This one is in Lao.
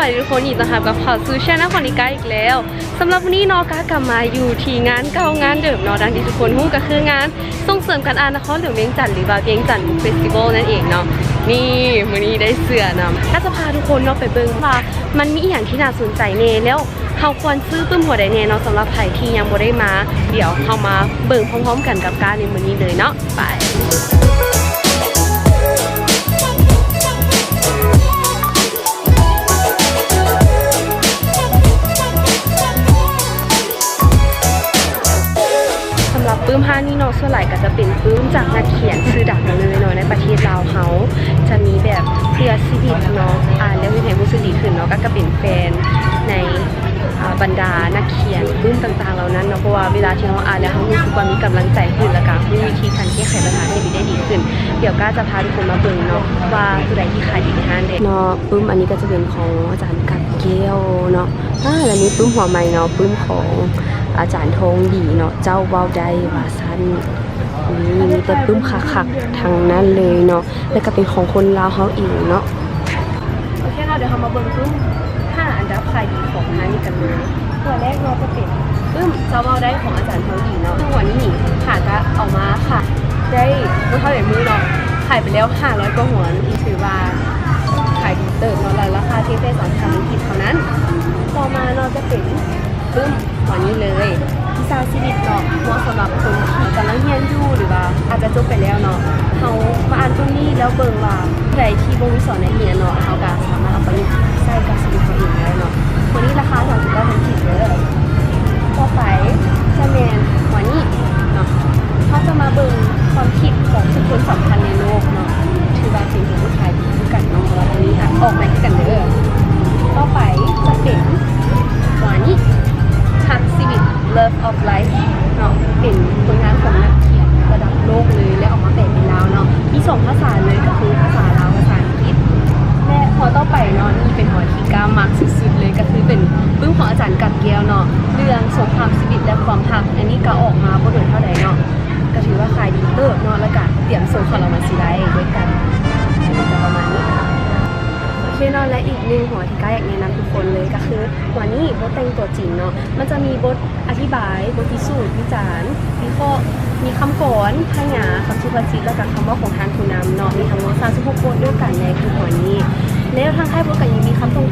ສະບາຍດີທຸກຄົນ ຍິນດີຕ້ອນຮັບກັບເຂົ້າສູ່ແຊນແນວຂອງນິກາອີກແລ້ວ. ສຳລັບມື້ນີ້ເນາະ ກາກັບມາຢູ່ທີ່ງານເກົ່າງານເດີມເນາະ ດັ່ງທີ່ທຸກຄົນຮູ້ກໍຄືງານສົ່ງເສີມການອ່ານນະຄອນຫຼວງວຽງຈັນ ຫຼືວ່າວຽງຈັນເຟສຕິວອລນັ້ນເອງເນາະ. ນີ້ ມື້ນີ້ໄດ້ເສື້ອນຳ ກາຈະພາທຸກຄົນເນາະໄປເບິ່ງວ່າມັນມີອີ່ຫຍັງທີ່ໜ້າສົນໃຈແດ່ ແລ້ວເຮົາຄວນຊື້ປຶ້ມຫົວໃດແດ່ເນາະ. ສຳລັບໃຜທີ່ຍັງບໍ່ໄດ້ມາ ດຽວເຮົາມາເບິ່ງພ້ອມໆກັນກັບກາໃນມື້ນີ້ເລີຍເນາະ. ໄປ ສຳລັບປຶ້ມຮ້ານນີ້ເນາະ ສ່ວນຫຼາຍກໍຈະເປັນປຶ້ມຈາກນັກຂຽນຊື່ດັງເລີຍເນາະ ໃນປະເທດລາວເຮົາ. ຈະມີແບບເພື່ອຊີວິດເນາະ ອ່ານແລ້ວເຮັດໃຫ້ຮູ້ສຶກດີຂຶ້ນເນາະ ກໍ ກໍເປັນແຟນໃນ ອ່າ ບັນດານັກຂຽນປຶ້ມຕ່າງໆເຫຼົ່ານັ້ນເນາະ ເພາະວ່າເວລາທີ່ເຮົາອ່ານແລ້ວ ເຮົາຮູ້ສຶກວ່າມີກຳລັງໃຈຂຶ້ນ ແລ້ວກໍຮູ້ວິທີການແກ້ໄຂບັນຫາໃຫ້ຕົວເອງໄດ້ດີຂຶ້ນ. ດຽວກາຈະພາທຸກຄົນມາເບິ່ງເນາະ ວ່າຕົວໃດທີ່ຂາຍດີໃນຮ້ານແດ່ເນາະ. ປຶ້ມອັນນີ້ກໍຈະເປັນຂອງອາຈານກັບແກ້ວເນາະ. ອ່າ ແລ້ວມີປຶ້ມຫົວໃໝ່ເນາະ ປຶ້ມຂອງອາຈານທອງດີເນາະ ເຈົ້າເວົ້າໄດ້ວ່າຊັ້ນ. ນີ້ມີແຕ່ປຶ້ມຄັກໆທັງນັ້ນເລີຍເນາະ ແລ້ວກໍເປັນຂອງຄົນລາວເຮົາເອງເນາະ. ໂອເຄເນາະ ດຽວເຮົາມາເບິ່ງປຶ້ມຫ້າອັນດັບຂາຍດີຂອງຮ້ານນີ້ກັນເລີຍ. ຕົວແລກເນາະຈະເປັນປຶ້ມເຈົ້າເວົ້າໄດ້ຂອງອາຈານທອງດີເນາະ. ເຊິ່ງຫົວນີ້ນີ້ຫາກະເອົາມາຂາຍໄດ້ບໍ່ເທົ່າໃດມື້ເນາະ ຂາຍໄປແລ້ວຫ້າຮ້ອຍກວ່າຫົວ ຖືວ່າຂາຍດີເຕີບເນາະ ແລະ ລາຄາພຽງແຕ່ສາມສິບພັນກີບເທົ່ານັ້ນ. ຕໍ່ມາເນາະຈະເປັນປຶ້ມ ຕົວນີ້ເລີຍ ວິຊາຊີວິດເນາະ ເໝາະສຳລັບຄົນທີ່ກຳລັງຮຽນຢູ່ ຫຼືວ່າອາດຈະຈົບໄປແລ້ວເນາະ. ເຮົາມາອ່ານຕົວນີ້ແລ້ວເບິ່ງວ່າຜູ້ໃດທີ່ບໍ່ມີສອນໃນຮຽນເນາະ ເຮົາກໍສາມາດເອົາໄປໃຊ້ກັບຊີວິດເຮົາເອງໄດ້ເນາະ. ຕົວນີ້ລາຄາສາມສິບເກົ້າພັນກີບເດີ. ຕໍ່ໄປຈະແມ່ນຕົວນີ້ເນາະ ເຮົາຈະມາເບິ່ງຄວາມຄິດຂອງບຸກຄົນສຳຄັນໃນໂລກເນາະ ຖືວ່າເປັນຜົນຂາຍດີຄືກັນເນາະ ເພາະວ່າຕົວນີ້ກໍອອກໃໝ່ຄືກັນເດີ. ຕໍ່ໄປຈະເປັນຕົວນີ້ ຮັກຊີວິດ Love of Life ເນາະ ເປັນຜົນງານຂອງນັກຂຽນລະດັບໂລກເລີຍ ແລະ ອອກມາແປເປັນລາວເນາະ ມີສອງພາສາເລີຍ ກໍຄືພາສາລາວ ພາສາອັງກິດ. ແລະ ຫົວຕໍ່ໄປເນາະ ນີ້ເປັນຫົວທີ່ກ້າມັກສຸດໆເລີຍ ກໍຄືເປັນປຶ້ມຂອງອາຈານກັບແກ້ວເນາະ ເລື່ອງສົງຄາມຊີວິດ ແລະ ຄວາມຮັກ. ອັນນີ້ກໍອອກມາບໍ່ດົນເທົ່າໃດເນາະ ກໍຖືວ່າຂາຍດີເຕີບເນາະ ແລ້ວກໍຕຽມສົ່ງເຂົ້າລາວມາຊິໄດ້ດ້ວຍກັນ. ກໍປະມານນີ້. ໂອເຄເນາະ ແລະ ອີກໜຶ່ງຫົວທີ່ກ້າຢາກແນະນຳທຸກຄົນເລີຍ ກໍຄືຫົວນີ້ ບົດແຕ່ງຕົວຈິງເນາະ ມັນຈະມີບົດ ອະທິບາຍ ບົດພິສູດ ວິຈານ ວິເຄາະ ມີຄຳກອນ ພະຍາ ຄຳສຸພາສິດ ແລ້ວກໍຄຳເວົ້າຂອງທ່ານຜູ້ນຳເນາະ ມີທັງໝົດສາມສິບຫົກບົດດ້ວຍກັນໃນຄືຫົວນີ້. ແລ້ວທາງທ້າຍບົດກໍຍັງມີຄຳຕ້ອງ